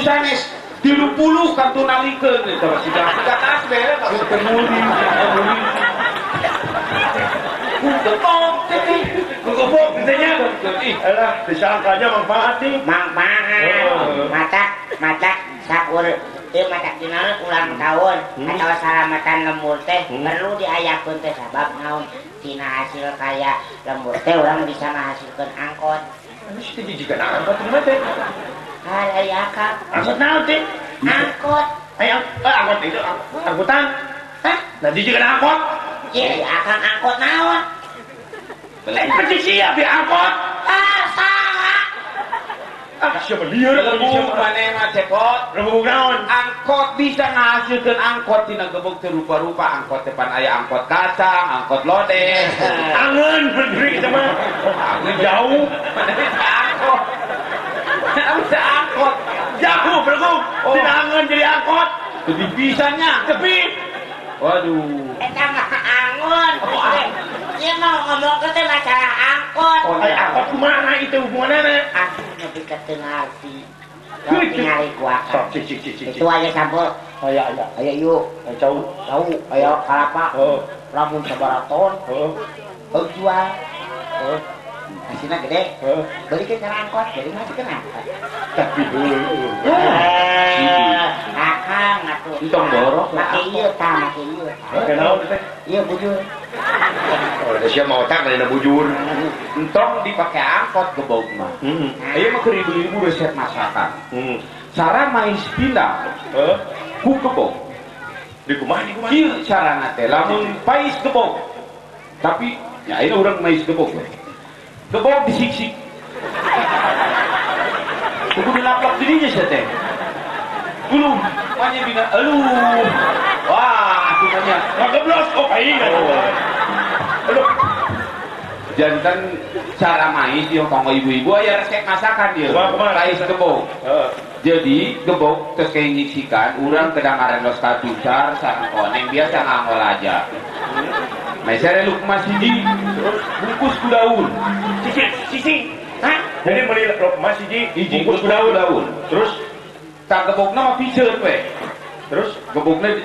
Sanes 30 kantun nalikeun eta mah siga tasbeh ka muli. Gebok teh. Gebok ditanya. Ih, alah disangkanya manfaat nih. Manfaat. Matak sakur ieu matak dina ulang tahun atau salamatan lembur teh perlu diayakeun teh sabab naon tina hasil kaya lembur teh urang bisa ngahasilkeun angkot. Geus teh jika angkot mah teh. Ari akang. Angkot naon teh? Angkot. Aya angkot itu angkutan. Hah? Nah jika angkot. Ye, akang angkot naon? Lain persis siap di angkot. Ah, salah. Ah, siapa liar gebuk maneh mah cepot. Gebuk naon? Angkot bisa ngahasilkeun angkot tina gebuk teu rupa-rupa. Angkot depan aya angkot kacang, angkot lodeh. Angeun berdiri kita mah. Angeun jauh. Maneh bisa angkot. Bisa angkot. Jauh berguk. Tina angeun jadi angkot. Lebih bisanya. Tepi. Waduh. Eta mah angon. Ieu mau ngomong teh masalah angkot. Oh, angkot kumaha itu hubunganna? Atuh nepi ka teu ngarti. Ningali ku akang. Sok cik cik cik. Itu aya sampeu. Aya aya. Aya ieu. Aya cau. Cau aya kalapa. Heeh. Lamun sabaraha ton. Heeh. Heug jual. Heeh. Hasilna gede. Heeh. Belikeun kana angkot, jadi mah teu angkot. Tapi heueuh. Akang atuh. Entong borok. Make ieu tah, make ieu. Make naon teh? Ieu bujur. Oh, da sia mah otak lain bujur. Entong dipake angkot gebog mah. Heeh. Ieu mah keur ibu-ibu resep masakan. Heeh. Cara mais pindang. Heeh. Ku gebog. Di kumaha di kumaha? Kieu carana teh lamun pais gebog. Tapi ya ini urang mais gebog we. Gebog disiksik. Kudu dilaplok dirinya sia teh. Belum, banyak bina, aduh, wah, aku banyak. Ngegeblos, oh paing. Aduh. Jantan cara mais yang kanggo ibu-ibu aya resep masakan ieu. Pais gebog. Jadi gebog terus kayak nyiksikan, urang kedangaran los kaducar sareng koneng biasa nganggo aja. Meser lukma siji, terus bungkus ku daun. Sisi, sisi. Hah? Jadi beli lukma siji, bungkus ku daun. Terus tak gebogna mah piceun we. Terus gebogna